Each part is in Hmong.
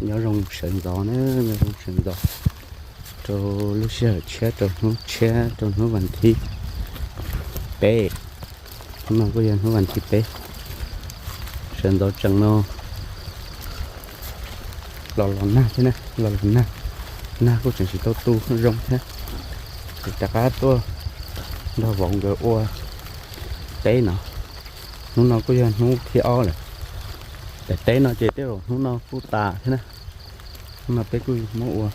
Nyob zoo sawv ntxov na, nyob zoo sawv ntxov rau lub sij hawm tshiab, rau hnub tshiab, rau hnub vas thib peb. Hnub no kuj yog hnub vas thib peb, sawv ntxov tsees no los los nag thiab na, los los nag, nag kuj tseem tsis tau tu zoo thiab. Ces rov qab tuaj nrog vauv nkawd ua teb no. Hnub no kuj yog hnub thib ob lawm. Daim teb no ces tej zaum hnub no kuj tas thiab na. Hnub no peb kuj muab ua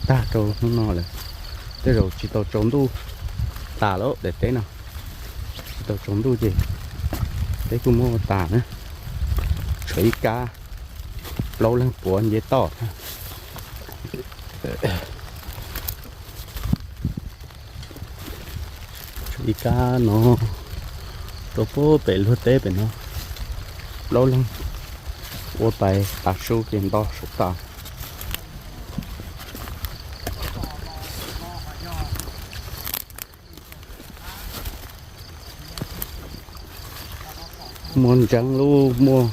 tag rau hnub no lawm. Tej zaum tsis tau tsaus ntuj tas lawm daim teb no. Tsis tau tsaus ntuj ces peb kuj muab ua tas na. Tshuav ib kab plaub leeg puav nce toj thiab. Tshuav ib kab no rau puag pem luag teb pem no. Plaub leeg ua tais tav su ces nto saum tas. Muaj ntseeb lauj, muaj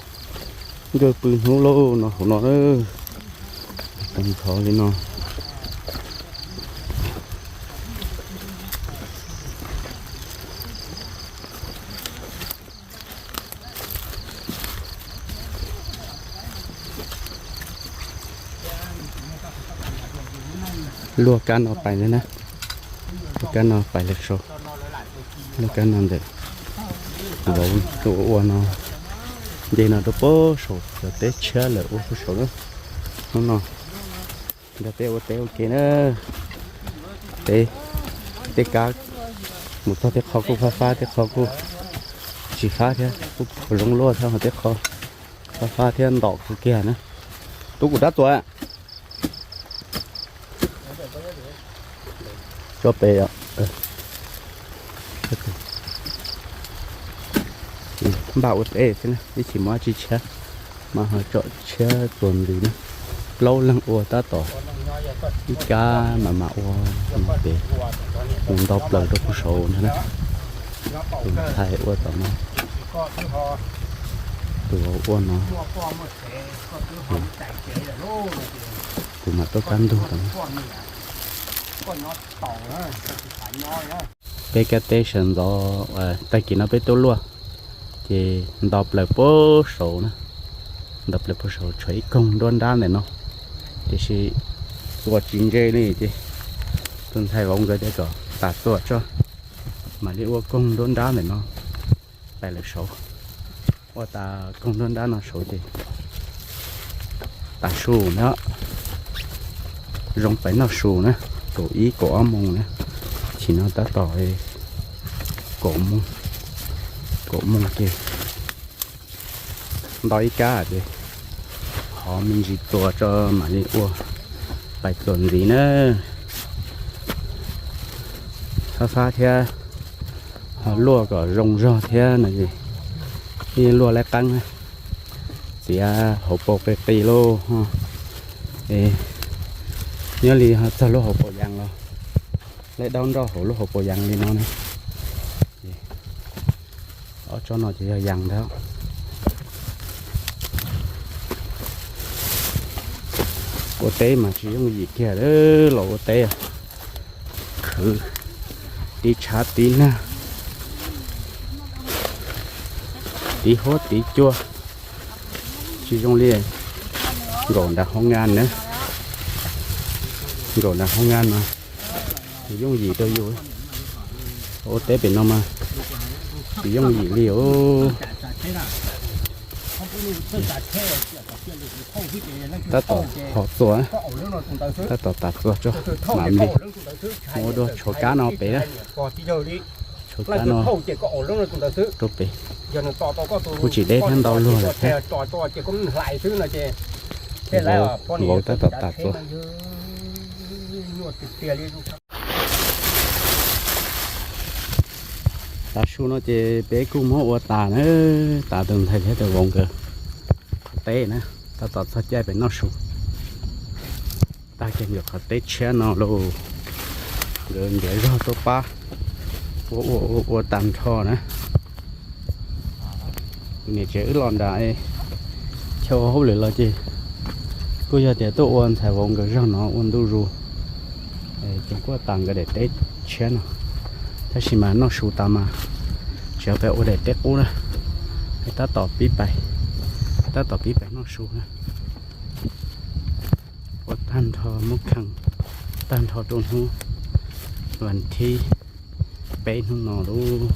nkawj pw hnub lauj no hauv no. Tag nrho li no. Luaj kab no pais lawm na. Luaj kab no pais lawm saud. Luaj kab no ntawm vauv ua ua no. Nce no rau puag saum cov teb tshiab lawm ua puag saud na. Hnub no nrog peb ua teb ua ke na. Teb, tej kab mus txog tej qho kuj fab fab, tej qho kuj tsis fab thiab, kuj phuv zoo luaj thiab, ho tej qho fab fab thiab ntom kawg kiag na. Tub kuv rab txuas. Tso pem. Npaj ua teb xwb na, ib chim muaj dab tsi tshiab mas ho tso tshiab txuas ntxiv na. Plaub leeg ua tab tom ib kab mas mam ua ces mus nto plaws rau puag saud ntag na. Tus ntxhais ua tom no, tus vauv ua no. Kuv mam tuaj kab ntug tom no. Peb kab teb sawv ntxov, tag kis no peb tuaj luaj ces nto plaws puag saud na. Nto plaws puag saud tshuav ib koog nruab nrab ntawm no, tiam sis txuas tsis ntse li ces tus ntxhais vauv nkawd tias kom tas txuas tso, mam li ua koog nruab nrab ntawm no pais lawm saud. Ua tas koog nruab nrab no saud ces tav su na, zoo pais noj su na, kaum ib kaum ob moos na, chim no tab tom kaum moos, kaum moos ces nto ib kab ces hov me ntsis txuas tso mam li ua pais txuas ntxiv na. Fab fab thiab, ho luaj kom zoo zog thiab no es yeej luaj laib qeeb na. Txiav hauv paus qis qis lauj. Nyob li ho txog lub hauv paus yas los, laib daub nroj hauv lub hauv paus yas li no na. Ob tsob no ces yog yas ntag. Ua teb mas tsis yooj yim kiag los ua teb, khwv tiv tshav tiv nag, tiv huab tiv cua, tsis zoo li nkaum nram hoo nga na. Nkaum nram hoo nga no yooj yim rau yus. Ua teb pem no mas tsis yooj yim li os. Tab tom ho txuas, tab tom tas txuas tso mam li ua dua tshuav kab no pem na. Tshuav kab no rau pem, kuj tsis deb thiab, ntau luag lawm thiab. Vauv tab tom tas txuas. Tav su no ces peb kuj muab ua tas na, tas tus ntxhais thiab tus vauv nkawd qhov teb na, tab tom txog caij pem noj su. Tag kiag ntawm qhov teb tshiab no lauj, nkawd ntiav zog tuaj pab ua ua ua ua tag nrho na. Niam tsev wb los nram chaw hauj lwm los ces Kuj yog tias tuaj ua ntxhais vauv nkawd zog no ua ntu zus, ces kuj tas nkawd daim teb tshiab no, tab sis mas noj su tas mas tsis yog peb ua daim teb qub na, tab tom pib pais, tab tom pib pais noj su na. Ua tag nrho muab kheej tag nrho rau hnub vas thib peb hnub no lauj.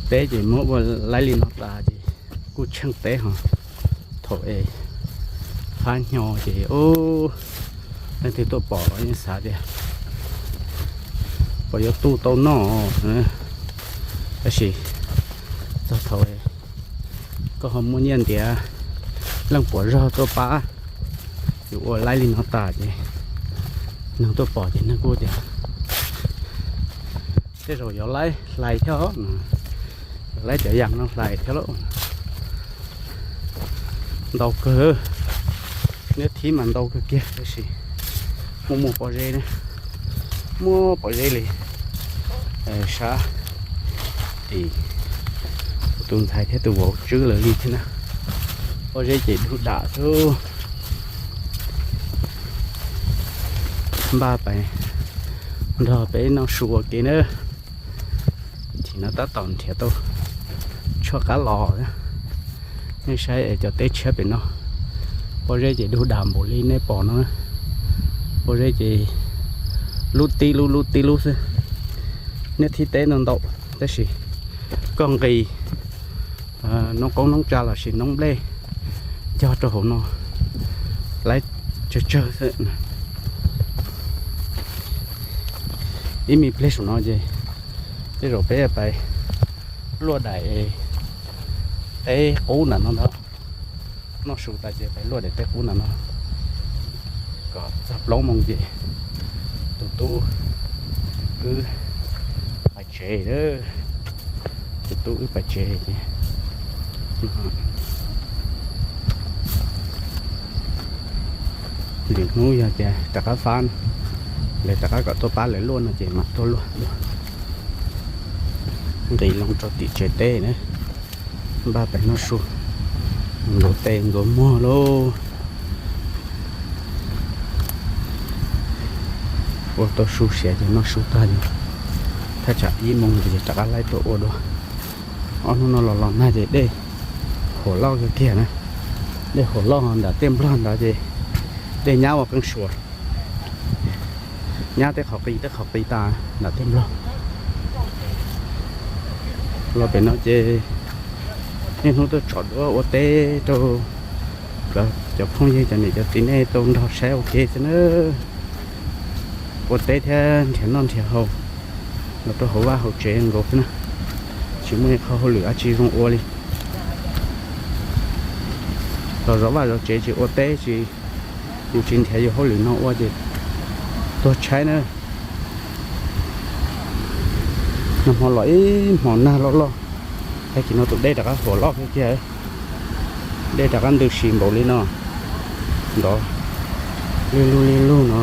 Teb ces muab ua laib li no tas ces kuj tsheej teb ho. Thaum es fab hnyo ces leej twg tuaj pom los yeej xav tias puas yuav tu tau noj. Tab sis txog thaum koj ho muaj nyiaj ntiav leej puas zog tuaj pab yus ua laib li no tas ces neeg tuaj pom ces neeg kuj tias tej zaum yuav laib hlais thiab, laib cov yas no hlais thiab lauj. Ntau kawg, niaj thib mas ntau kawg kiag tab sis muaj muaj pob zeb, muaj pob zeb li sab tim tus ntxhais thiab tus vauv tswb lawv li thiab na. Pob zeb ces dug dam xwb. Npaj pais nrog peb noj su ua ke na. Chim no tab tom nrhiav tau tshuaj qab los. Nej saib cov teb tshiab pem no, pob zeb ces dug dam npaum li nej pom no. Pob zeb ces lub tib lub lub tib lub xwb. Niaj thib teb ntau ntau tab sis koj nqis noob qoob noob tsa los sis noob nplej cog rau hauv no laib tsawg tsawg xwb. Ib me pliag saum no ces tej zaum peb pais luaj daim teb qub ntawm no ntag. Noj su tas ces pais luaj daim teb qub ntawm no kom txog plaub moos ces tus tub wb pais tsev. Tus tub wb pais tsev ces lwm hnub yog tias rov qab fab, lawv rov qab kom tuaj pab lawv luaj no ces mam tuaj luaj. Nqis loo rau tim tsev teb na, npaj pem noj su, nkaus tes nkaus muag lauj. Ua tau su siav ces noj su tag ces thaj tsam ib moos ces rov qab laib tuaj ua dua. Ob hnub no los los nag ces dej huam loj kawg kiag na. Dej huam loj nram tej nplog ntawd ces dej nyab ua qeej suas, nyab tej qhov qis tej qhov qis tas nram tej nplog. Los pem no ces niaj hnub tuaj tsom duab ua teb rau cov phooj ywg cov niam cov txiv nej tau nrog saib ua ke xwb na. Ua teb thiab nrhiav noj nrhiav haus los rau hauv vaj hauv tsev nkaus xwb na, tsis muaj ib qho hauj lwm dab tsi zoo ua li. Los zov vaj zov tsev tsis ua teb tsis, yus tsis nrhiav yus hauj lwm no ua ces tuag tshaib na. Nag hmo los ib hmos nag loj loj, tag kis no tus dej rov qab huam loj kiag, dej rov qab ntws si npaum li no, ntov li lug li lug no.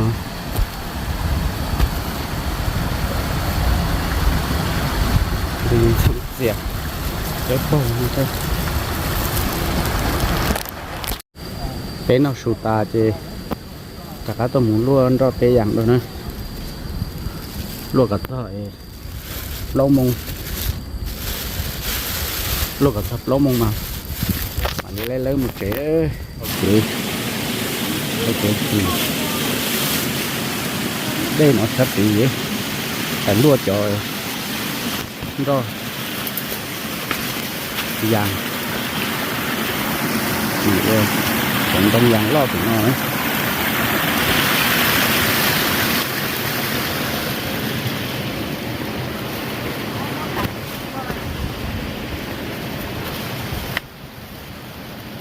Ntws ntxhee txias, cawb paug. Peb noj su tas ces rov qab tuaj mus luaj nroj peb yas dua na. Luaj kom txog plaub moos, luaj kom txog plaub moos mas mam li laib lawb mus tsev. Hauv kev, hauv kev tsis, dej no sab tid, pais luaj cov nroj yas, tsis ua cov ntoo yas loj tim no.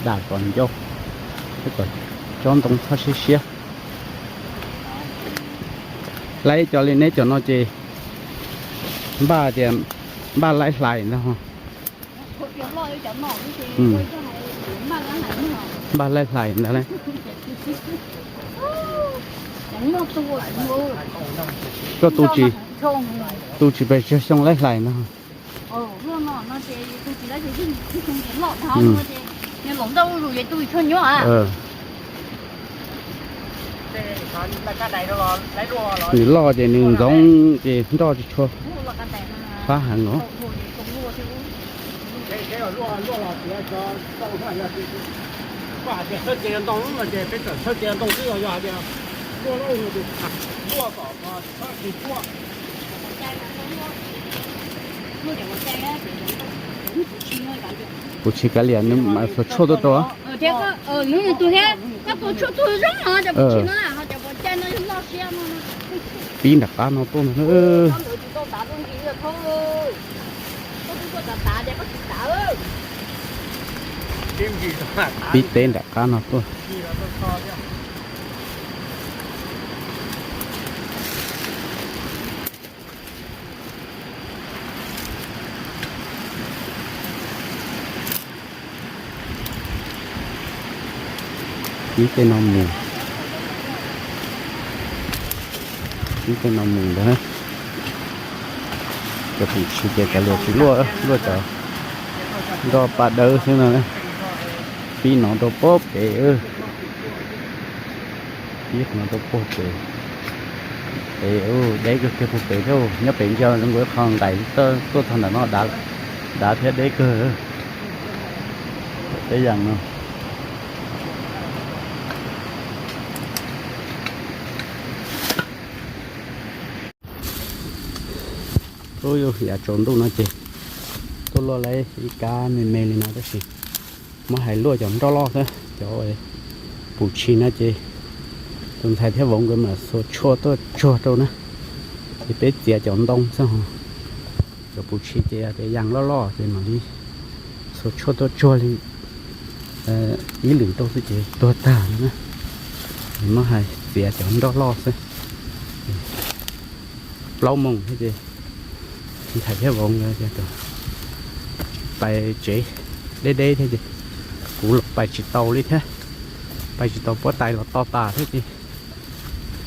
Dam kom ncau, kom tsob ntoo txhob siab siab. Laib cov li neb cov no ces npaj tias npaj laib hlais ntag. Npaj laib hlais ntag lauj. Koj tu tsis, tu tsis pes tsawg xyoo laib hlais ntag. Luaj no no ces tus tsis lab ces yeej tus ces loj dhau no ces nws los nroj zuj zus ces tus tsis tshua nyuaj. Nws loj ces nws ntxoov ces nroj tsis tshua fab heev os. Puv tshis kav liam nws mam xuas tshuaj tuaj rau. Thiab koj, tus thiab koj tus tshuaj tus zoo no cov puv tshis no, ho cov pov cai no yog loj siab no. Pib nram qab no tuaj ntag. Pib teb nram qab no tuaj. Ib tej no mus, ib tej no mus ntag. Cov pum tshis ces kav liam tsis luaj, luaj cov nroj paj dawb xwb no. Pib no rau puag pem, pib no rau puag pem. Pem deb kawg kiag puag pem thiab, nyob pem ntsia zoo nkaus qhov nqaim tuaj txog ntawm no, dav thiab deb kawg. Peb yam no. Ub, yav tsaus ntuj no ces tuaj luaj lawm ib kab me me li no tab sis muab hais luaj cov nroj loj xwb, cov pum tshis no ces tus ntxhais thiab vauv nkawd mam xuas tshuaj tuaj tsuag rau na. Ces peb txiav cov ntoo xwb ho. Cov pum tshis ces tias yas loj loj ces mam li xuas tshuaj tuaj tsuag li ib lwm rau xwb ces tuag tag no na. Ces muab hais txiav cov nroj loj xwb. Plaub moos thiab ces ntxhais thiab vauv nkawd pais tsev deb deb thiab ces kuv los pais tsis tau li thiab. Pais tsis tau, puab tais los to tas thiab ces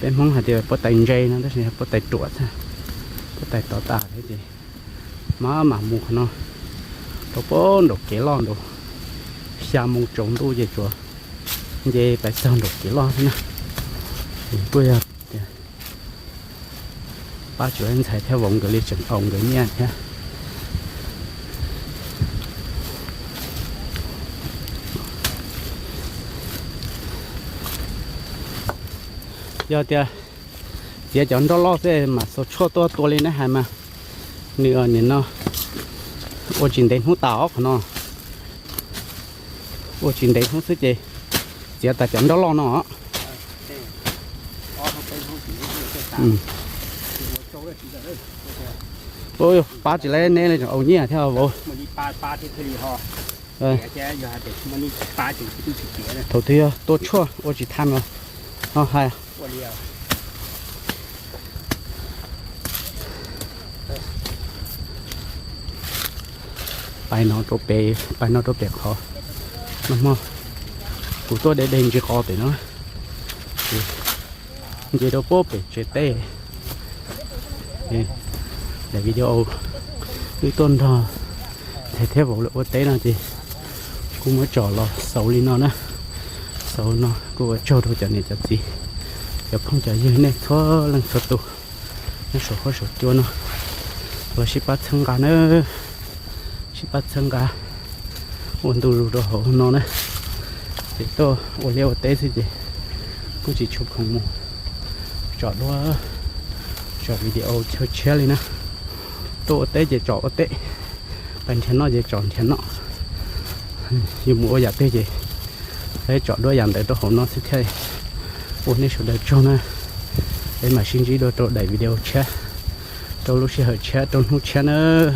peb Hmoob hais tias puab tais ntse no tab sis puab tais ruam xwb, puab tais to tas thiab ces mam mam mus qhov no rau puag nraum kev loj nraum, xya moo tsaus ntuj ces tsuas nce pais txog nraum kev loj xwb na. Kuj yog tias pab tsis tau ntxhais thiab vauv nkawd li tseem au nkawd nyiaj thiab. Yog tias txiav cov nroj loj xwb mam xuas tshuaj tuaj tua li neb hais mas nws nim no ua tsis ntev hnub tas os qhov no. Ua tsis ntev hnub xwb ces txiav tas cov nroj loj no. Pab tsis tau neb li tseem au nyiaj thiab vauv. Thaum twg yog tua tshuaj ua tsis tau no, no hais. Pais no rau pem, pais no rau pem qhov no hmo kuv tuaj de de ntsis qos pem no, nce rau puag pem tsev teb. Daim video wb tuaj nrog ntxhais thiab vauv lawv ua teb no ces kuj muab tso los xaus li no na. Xaus no kuj ua tsaug rau cov niam cov txiv, cov phooj cov ywg nej txhua leej txhua tus nyob saum huab saum cua no los sib pab txhawb nqa na, sib pab txhawb nqa ua ntu zus rau hauv no na. Ces tuaj ua liaj ua teb xwb ces kuj tsis tshua khoom mus tsom duab tsom video chaw tshiab li na. Tuaj ua teb ces tsom ua teb, pais nrhiav noj ces tsom nrhiav noj. Yus mus ua yam twg ces peb tsom duab yam ntawd rau hauv no xwb thiaj ua nej sawv daws tsaug na. Peb mam sib ntsib dua rau daim video tshiab, rau lub sij hawm tshiab, rau hnub tshiab nawb.